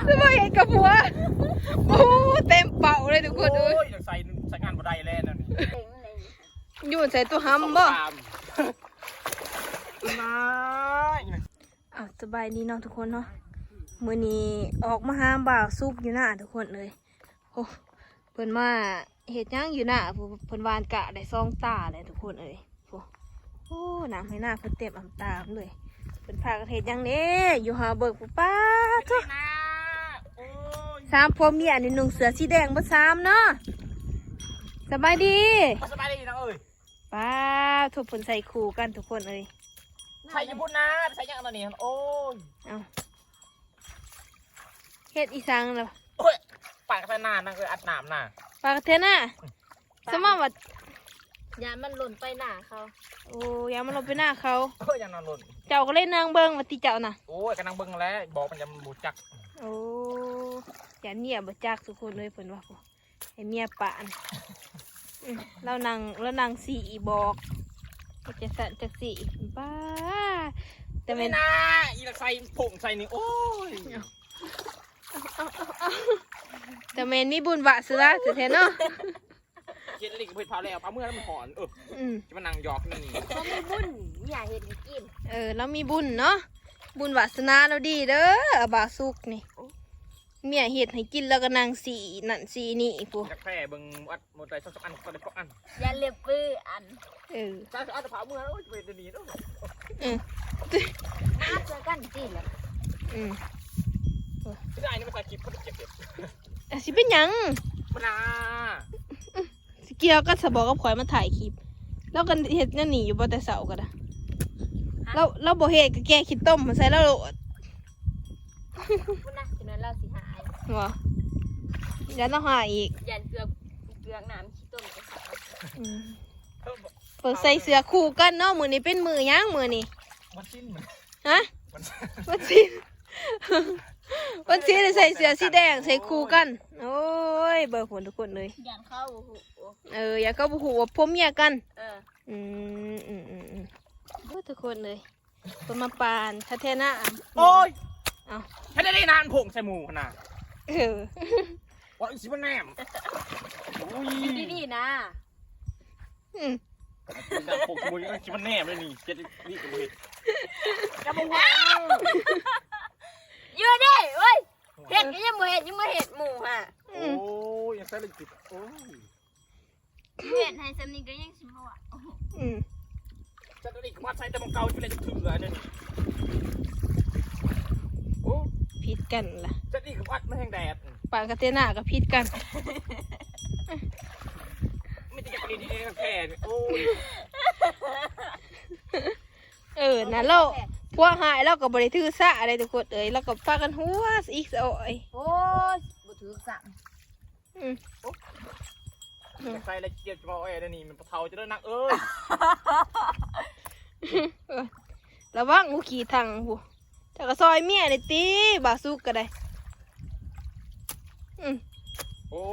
ສະບາຍເຮັດກັບຜົວ. ໂອ້ ເຕັມເປົາເລີຍທຸກຄົນເອີຍ. ໂອ້ຍ ໃສ່ ໃຊ້ງານບໍ່ໄດ້ແລ້ວແນວນີ້. ຢູ່ໃສ່ຕົວຫຳບໍ່? ອ້າວ ສະບາຍດີເນາະທຸກຄົນເນາະ. ມື້ນີ້ອອກມາຫາບ່າວສຸກຢູ່ນາທຸກຄົນເອີຍ. ໂອ້ ເພິ່ນມາເຮັດຫຍັງຢູ່ນາ ເພິ່ນຫວ່ານກ້າໄດ້ສອງຕາແລ້ວທຸກຄົນເອີຍ. ໂອ້ ໂອ້ ນ້ຳໃຫ້ນາເພິ່ນເຕັມອຳຕາມເລີຍ. ເພິ່ນພາກັນເຮັດຫຍັງເດ້ ຢູ່ຫາເບິ່ງ ປາດໂທ້ ສາມຜົວເມຍນີ້ນຸ່ງເສື້ອສີແດງເບິດສາມເນາະ. ສະບາຍດີ ສະບາຍດີນາເອີຍ. ປາດໂທ້ ເພິ່ນໃສ່ຄູ່ກັນທຸກຄົນເອີຍ. ໃສ່ຢູ່ພຸ້ນນາ ໃສ່ຫຍັງອັນນີ້? ໂອ້ຍ ເອົ້າ ເຮັດອີ່ສັງລະ? ໂອ້ຍ ປາກກະເທນານາເອີຍ ອັດນ້ຳນາ ປາກກະເທນາ. ສະມາວ່າ ຢ້ານມັນຫຼົ່ນໄປນາເຂົາ. ໂອ້ ຢ້ານມັນຫຼົ່ນໄປນາເຂົາ. ໂອ້ຍ ຢ້ານມັນຫຼົ່ນ. ເຈົ້າກໍເລີຍນັ່ງເບິ່ງວ່າຕິເຈົ້ານະ? ໂອ້ຍ ກໍນັ່ງເບິ່ງແຫຼະ ບອກມັນ ຢ້ານມັນບໍ່ຈັກ. ໂອ້ ຢ້ານເມຍບໍ່ຈັກທຸກຄົນເອີຍ ເພິ່ນວ່າ ໃຫ້ເມຍປານ. ອືມ ລາວນັ່ງ ລາວນັ່ງຊີ້ບອກ ຈັກຊັ້ນຈັກຊີ້. ປ້າ ແຕ່ແມ່ນ ນີ້ນາ ອີຫຼັກໃສ່ຜົງໃສ່ນີ້ ໂອ້ຍ ແຕ່ແມ່ນມີບຸນວາສະໜາແທ້ໆເນາະ. ເຮັດອັນນີ້ກໍເຮັດພາແລ້ວ ພາເມືອແລ້ວມັນຮ້ອນ. ເອີ ອືມ ຊິມານັ່ງຢອກແນວນີ້ ເຮົາມີບຸນ ເມຍເຮັດໃຫ້ກິນ. ເອີ ລາວມີບຸນເນາະ ບຸນວາສະໜາລາວດີເດີ ບ່າວສຸກນີ້. ໂອ້ ເມຍເຮັດໃຫ້ກິນ ລາວກໍນັ່ງຊີ້ນັ້ນຊີ້ນີ້ພຸ້ນ. ຢາກແພ້ເບິ່ງ ອັດໝົດໄດ້ສອງສາມອັນ ກໍໄດ້ສອງອັນ. ຢ່າເລັບເປີອັນ. ເອີ ສາມອັນ ພາເມືອ. ໂອ້ຍ ເປັນອັນນີ້ເນາະ. ເອີ ຫາເສື້ອກັນຕິລະ. ອືມ ຊິໄດ້ນີ້ມາຖ່າຍຄລິບ ບໍ່ໄດ້ເກັບເຫັດ. ອາ ຊິເປັນຫຍັງ? ມັນນາ ຊິກ່ຽວກັນສະບໍກັບຂ້ອຍມາຖ່າຍຄລິບ. ລາວກໍເຮັດແນວນີ້ຢູ່ບໍ່ ແຕ່ເຊົ້າກໍໄດ້. ຮະ? ລາວ ລາວບໍ່ເຮັດກໍແກ່ຂີ້ຕົມໃສ່ລາວໂລດ. ພຸ້ນນະ ຈັ່ງນັ້ນລາວຊິຫາຍ. ບໍ່ ຢ້ານລາວຫາຍອີກ. ຢ້ານເກືອກ ເກືອກນ້ຳຂີ້ຕົມຈະຫາຍ. ອືມ ເພິ່ນໃສ່ເສື້ອຄູ່ກັນເນາະ. ມື້ນີ້ເປັນມື້ຫຍັງມື້ນີ້? ວັນສິນ. ຮະ? ວັນສິນ ວັນສິນໃສ່ເສື້ອສີແດງໃສ່ຄູ່ກັນ. ໂອ້ຍ ເບິ່ງພຸ້ນທຸກຄົນເອີຍ. ຢ້ານເຂົາບໍ່ຮູ້. ເອີ ຢ້ານເຂົາບໍ່ຮູ້ວ່າຜົວເມຍກັນ. ເອີ ອືມ ອືມ ອືມ ອືມ. ໂອ້ ທຸກຄົນເອີຍ ເພິ່ນມາປານຄາເທນາ. ໂອ້ຍ ເອົ້າ ເຮັດໄດ້ນານຜົງໃສ່ໝູ່ຫັ້ນນະ. ເອີ ວ່າຊິມາແນມ. ໂອ້ຍ ຢູ່ດີໆນາ. ອືມ ໂອ້ຍ ຊິມາແນມເລີຍນີ້ ເຮັດນີ້ກໍບໍ່ເຮັດ. ຢ່າບໍ່ວ່າ ຢູ່ດີເວີຍ ເຮັດກໍຍັງບໍ່ເຮັດ ຍັງມາເຮັດໝູ່ຫະ. ອືມ ໂອ້ຍ ຍັງໃສ່ເລີຍ. ໂອ້ຍ ເຮັດໃຫ້ສ່ຳນີ້ກໍຍັງຊິມາວ່າ. ອືມ ຈັກອັນນີ້ກໍມາໃສ່ແຕ່ໝ່ອງເກົ່າຢູ່ໃນເທື່ອນີ້. ໂອ້ ຜິດກັນລະ ຈັກນີ້ກໍອັດມາແຮງແດດ. ປານກະເຕນາກໍຜິດກັນ. ມີແຕ່ຢາກຫຼິ້ນເອງແທ້. ໂອ້ຍ ເອີ ນັ້ນລະ ຜົວຫາຍລາວກໍບໍ່ໄດ້ຖືສາໃດທຸກຄົນເອີຍ ລາວກໍພາກັນຫົວອີກ. ໂອ້ຍ ໂອ້ຍ ບໍ່ຖືກຊ້ຳ. ອືມ ໂອ້ ໃສ່ແລ້ວເຈັບຈະບໍ່ແອດນີ້ ມັນປະເທົາຈະເດີນນາງເອີຍ. ລະວັງ ໂອ້ ຂີ້ຖັງພຸ້ນ. ເຈົ້າກໍຊ່ອຍເມຍແດ່ຕິ ບ່າວສຸກກໍໄດ້. ອືມ ໂອ້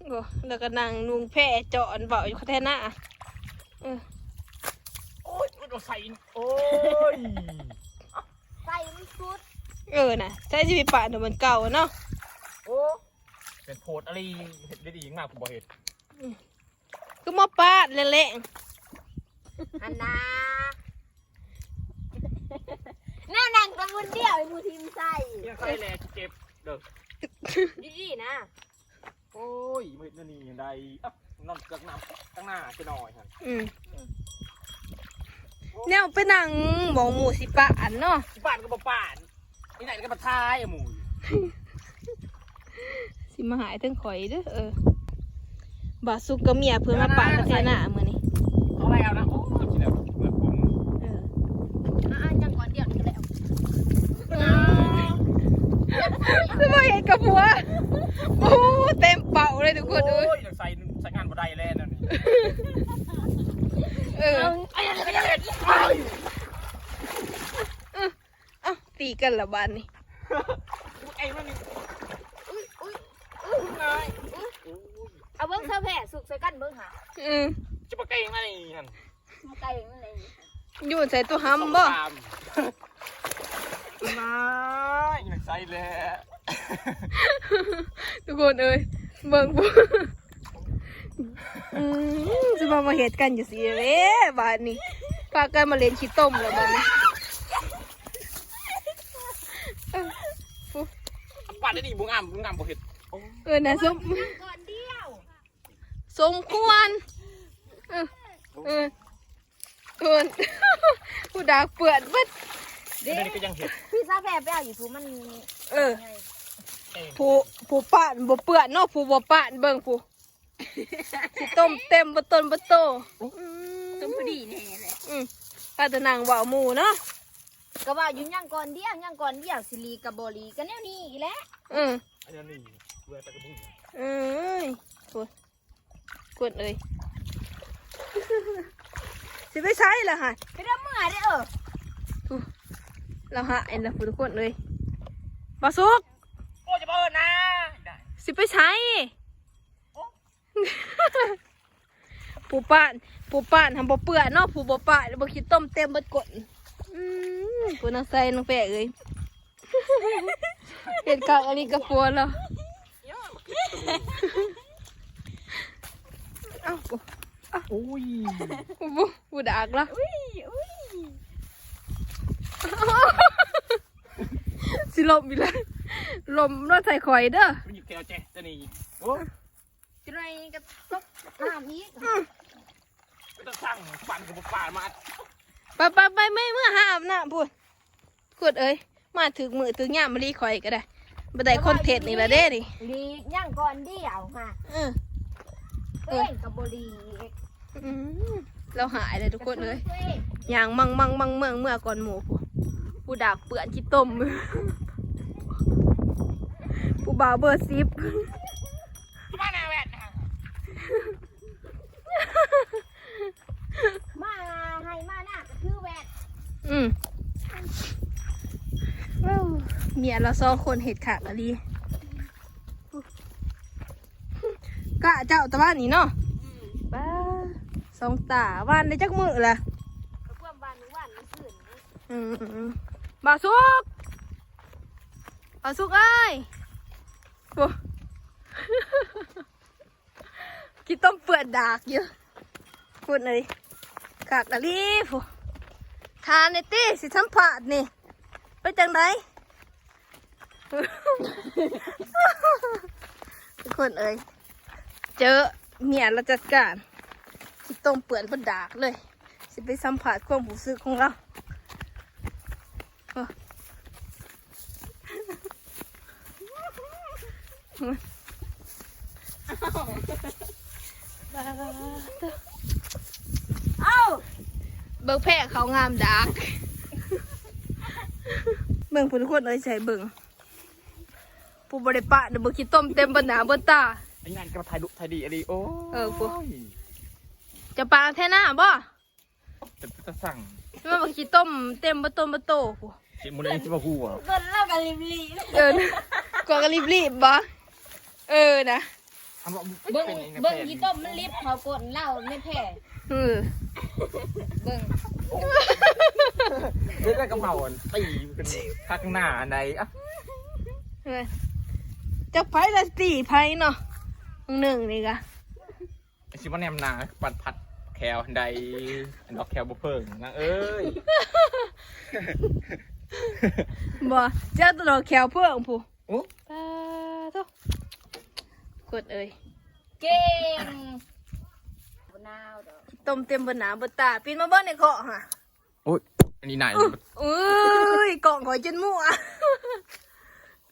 ໂອ້ ແລ້ວກໍນັ່ງນຸ່ງແພຈອນເວົ້າຢູ່ຄາເທນາ. ເອີ ໂອ້ຍ ມັນບໍ່ໃສ່. ໂອ້ຍ ໃສ່ມັນສຸດ. ເອີນະ ໃສ່ຊິໄປປະນຳມັນເກົ່າເນາະ. ໂອ້ ເປັນໂພດອີ່ຫຼີ ເຮັດໄດ້ດີງາມ ຄືບໍ່ເຮັດ. ອືມ ຄືມາປາດແລງໆ ຫັ້ນນາ. ແນວນັ່ງແຕ່ມື້ດຽວໃຫ້ໝູ່ຖິ້ມໃສ່ ຍັງໃສ່ແລ້ວຊິເຈັບເດີ ດີໆນະ. ໂອ້ຍ ມາເຮັດແນວນີ້ຈັ່ງໃດ? ເອົ້າ ນອນເກືອກນ້ຳຕັ້ງໜ້າຊິໜ້ອຍຫັ້ນ. ອືມ ແນວໄປນັ່ງໝ່ອງໝູ່ຊິປານເນາະ ຊິປານກໍບໍ່ປານ. ອີ່ນັ້ນກໍມາຖ່າຍໝູ່ ຊິມາຫາຍເຖິງຂ້ອຍເດີ. ເອີ ບ່າວສຸກກັບເມຍເພິ່ນມາປານກະເທນາມື້ນີ້. ເອົາໄວ້ເອົານະ. ໂອ້ຍ ຊິແລ້ວເປີດໂປງ. ເອີ ອ່າ ຍັງກ່ອນດຽວນີ້ກໍແລ້ວ. ສະບາຍເຮັດກັບຜົວ. ໂອ້ ເຕັມເປົາເລີຍທຸກຄົນເອີຍ. ໂອ້ຍ ໃສ່ ໃຊ້ງານບໍ່ໄດ້ແລ້ວແນວນີ້. ເອີ ເອົາ ເອົາ ເອົາ ເອົາ ເອົາ ຕີກັນລະບາດນີ້. ເອົາເບິ່ງເສື້ອແພສຸກໃສ່ກັນເບິ່ງຫາ. ອືມ ຈະບໍ່ແກ່ງອັນນີ້ຫັ້ນ ມາໄກມັນເລີຍ. ຢູ່ໃສ່ຕົວຫຳບໍ່? ນາຍ ໃສ່ແລ້ວ ທຸກຄົນເອີຍ ເບິ່ງ ອືມ ຊິມາ ມາເຮັດກັນຢູ່ຊີ້ເດ້ ບາດນີ້ ພາກັນມາຫຼິ້ນຂີ້ຕົມແລ້ວບາດນີ້ ເອີ ປາດໄດ້ດີ ບໍ່ງາມ ບໍ່ງາມ ບໍ່ເຮັດ ເອີ ນະ ສົມ ສົມຄວນ ເອີ ເອີ ເອີ ຜູ້ດາກເປື້ອນເບິດ ເດ້ ອັນນີ້ກໍຍັງເຮັດ ພີ່ສາວແພໄປເອົາຢູ່ຜູ້ມັນ ເອີ ຜູ້ ຜູ້ປານບໍ່ເປື້ອນເນາະ ຜູ້ບໍ່ປານເບິ່ງຜູ້ ຂີ້ຕົມເຕັມເບິດຕົ້ນເບິດໂຕ ອືມ ຕົ້ມພໍດີແນ່ແຫຼະ ອືມ ພາແຕ່ນັ່ງເວົ້າໝູ່ເນາະ ກໍວ່າຢູ່ຍັງກ່ອນດຽວ ຍັງກ່ອນດຽວ ຊິຫຼີກະບໍ່ຫຼີ ກໍແນວນີ້ອີກແຫຼະ ອືມ ອັນນີ້ເບື່ອຕະກະບຸງ ເອີຍ ໂອ້ຍ ທຸກຄົນເອີຍ ຊິໄປໃສລະຫັ້ນ ໄປດຳເມືອເດ້ ເອີ ລາວຫາຍລະ ທຸກຄົນເອີຍ ບ່າວສຸກ ໂອ້ຍ ຈະບໍ່ເອີ້ນນາ ຊິໄປໃສ ໂອ້ ຜູ້ປານ ຜູ້ປານຫັ້ນບໍ່ເປື້ອນເນາະ ຜູ້ບໍ່ປານ ບໍ່ຂີ້ຕົມເຕັມເບິດກົ້ນ ອືມ ຜູ້ນາງໄຊ ນາງແປເອີຍ ເຮັດຄັກອີ່ຫຼີກັບຜົວລາວ ເອົ້າ ໂອ້ຍ ຜູ້ ຜູ້ດາກລະ ອຸ້ຍ ອຸ້ຍ ຊິລົ້ມອີກແລ້ວ ລົ້ມລະໃສ່ຂ້ອຍເດີ ມັນຢູ່ແຄວແຈະຕະນີ້ ໂອ້ ຈະໜ້ອຍກໍຕົກນ້ຳອີກ ອືມ ໄປຕະສັ່ງ ປັ່ນກັບປາມາ ໄປ ໄປ ໄປ ໄປ ເມືອຫາອາບນ້ຳພຸ້ນ ທຸກຄົນເອີຍ ມາຖືກມື້ຖືກຍາມອີ່ຫຼີ ຂ້ອຍກໍໄດ້ ບໍ່ໄດ້ຄອນເທັນອີກແລ້ວເດ້ນີ້ ຫຼີກຍັງກ່ອນດຽວຫາ ເອີ ເອີ ເອີ ກໍບໍ່ດີອີກ ອືມ ລາວຫາຍແລ້ວທຸກຄົນເອີຍ ຍ່າງມັງໆໆ ເມືອກ່ອນໝູ່ ຜູ້ດາກເປື້ອນຂີ້ຕົມ ຜູ້ບ່າວເບີສິບ ມາໜ້າແວ່ນ ມາໃຫ້ມາໜ້າກໍຄືແວ່ນ ອືມ ເອີ ເມຍລາວສອງຄົນເຮັດຄັກອີ່ຫຼີ ກະເຈົ້າຕະຫວ່ານນີ້ເນາະ ອືມ ປ້າ ສອງຕາ ຫວ່ານໄດ້ຈັກມື້ລະ ກະພວມຫວ່ານມື້ວານມື້ຄືນ ອືມ ບ່າວສຸກ ບ່າວສຸກເອີຍ ໂອ້ ຂີ້ຕົມເປື້ອນດາກຢູ່ ພຸ້ນເອີຍ ຄັກອີ່ຫຼີພຸ້ນ ທ່ານນີ້ຕິ ຊິສຳພາດນີ້ ເປັນຈັ່ງໃດ ທຸກຄົນເອີຍ ເຈີເມຍລາວຈັດການ ຂີ້ຕົມເປື້ອນເບິດດາກເລີຍ ຊິໄປສຳພາດຄວາມຮູ້ສຶກຂອງລາວ ເອົ້າ ເບິ່ງແພເຂົາງາມດາກ ເບິ່ງພຸ້ນ ທຸກຄົນເອີຍ ໃສ່ເບິ່ງ ຜູ້ບໍ່ໄດ້ປະນະ ເບິ່ງຂີ້ຕົມເຕັມເບິດໜ້າເບິດຕາ ໄອ້ງານກໍຖ່າຍຮູບຖ່າຍດີອີ່ຫຼີ ໂອ້ຍ ເອີ ພຸ້ນ ຈະປະແທ້ນະບໍ່? ເປັນຕາສັ່ງ ແມ່ນບໍ່ ຂີ້ຕົມເຕັມບໍ່ຕົ້ນບໍ່ໂຕພຸ້ນ ຊິໝູ່ນີ້ຊິມາຮູ້ບໍ່ ເບິ່ງລາວກໍລີບໆ ເອີ ກວ່າກໍລີບໆບໍ່ ເອີ ນະ ເບິ່ງ ເບິ່ງຂີ້ຕົມມັນລິບເຂົ້າກົ້ນລາວໃນແພ ເອີ ເບິ່ງ ເຮັດແລ້ວກໍເມົາອັນຕີກັນຄັກໜ້າໃດ ເອີ ຈັກໃຜລະຕີໃຜເນາະ ໜຶ່ງນີ້ກະ ຊິມາແນມໜ້າປັດຜັດແຂ້ວໃດ ດອກແຂ້ວບໍ່ເພິ່ງນາງເອີຍ ບໍ່ ເຈົ້າຕະດອກແຂ້ວເພິ່ງພຸ້ນ ໂອ້ ປາໂທ້ ຄົນເອີຍ ເກັ່ງ ບໍ່ໜາວດອກ ຕົ້ມເຕັມເບິດໜ້າເບິດຕາ ປີນມາເບິ່ງໃນເຄາະຫາ ໂອ້ຍ ອັນນີ້ນາຍ ອື ເອີຍ ກ້ອງຂ້ອຍຈົນມົ້ວ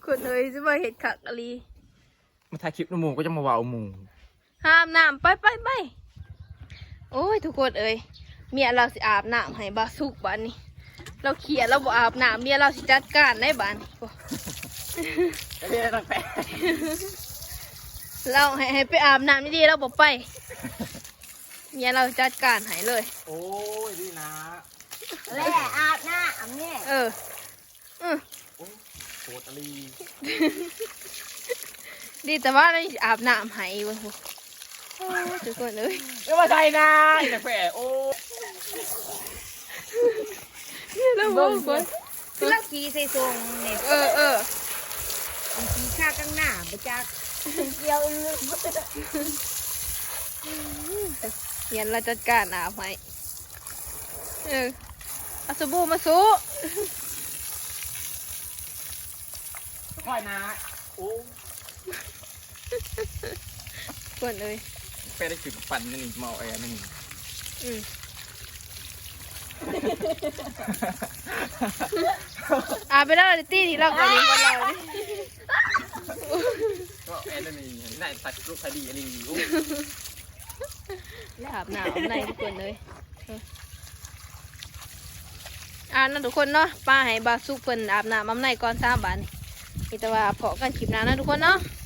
ຄົນເອີຍ ຊິມາເຮັດຄັກອີ່ຫຼີ ມາຖ່າຍຄລິບນຳໝູ່ກໍຈະມາເວົ້າໝູ່ ອາບນ້ຳ ໄປ ໄປ ໄປ ໂອ້ຍ ທຸກຄົນເອີຍ ເມຍລາວຊິອາບນ້ຳໃຫ້ບ່າວສຸກບາດນີ້ ລາວຄຽດ ລາວບໍ່ອາບນ້ຳ ເມຍລາວຊິຈັດການໄດ໋ບາດນີ້ ເຮັດແລ້ວໃຫ້ ໃຫ້ໄປອາບນ້ຳດີໆ ລາວບໍ່ໄປ ເມຍລາວຈັດການໃຫ້ເລີຍ ໂອ້ຍ ດີນະ ແລະອາບນ້ຳແນ່ ເອີ ອື ໂອ້ຍ ໂຫດອີ່ຫຼີ ດີແຕ່ວ່າໄດ້ອາບນ້ຳໃຫ້ເບິ່ງພຸ້ນ ໂອ້ຍ ທຸກຄົນເອີຍ ຢ່າມາໃສ່ນາ ອີນາແພ ໂອ້ຍ ລະເບິ່ງກ່ອນ ຄືລາວຂີ່ໃສ່ສົ່ງນີ້ ເອີ ເອີ ມັນຂີ່ຄາກາງໜ້າບໍ່ຈັກ ກ່ຽວອື່ນ ຮຽນລາວຈັດການອາບໃຫ້ ເອີ ເອົາສະບູມາຊູ້ ຄ່ອຍນາ ໂອ້ ເພິ່ນເອີຍ ໄປໄດ້ຈຸດປັ່ນນີ້ເມົາແອນີ້ ອືມ ອາບໄປແລ້ວຕິ ນີ້ລາວກໍນີ້ບໍ່ລາວນີ້ ເມົາແອນີ້ ໄດ້ສັກລຸກຄະດີອີ່ຫຼີ ອາບນ້ຳໃນທຸກຄົນເອີຍ ອາບນຳທຸກຄົນເນາະ ປາໃຫ້ບ່າວສຸກເພິ່ນອາບນ້ຳອາບໃນກ່ອນຊະ ບາດນີ້ ມີແຕ່ວ່າພໍ້ກັນຄລິບໜ້າເນາະທຸກຄົນເນາະ.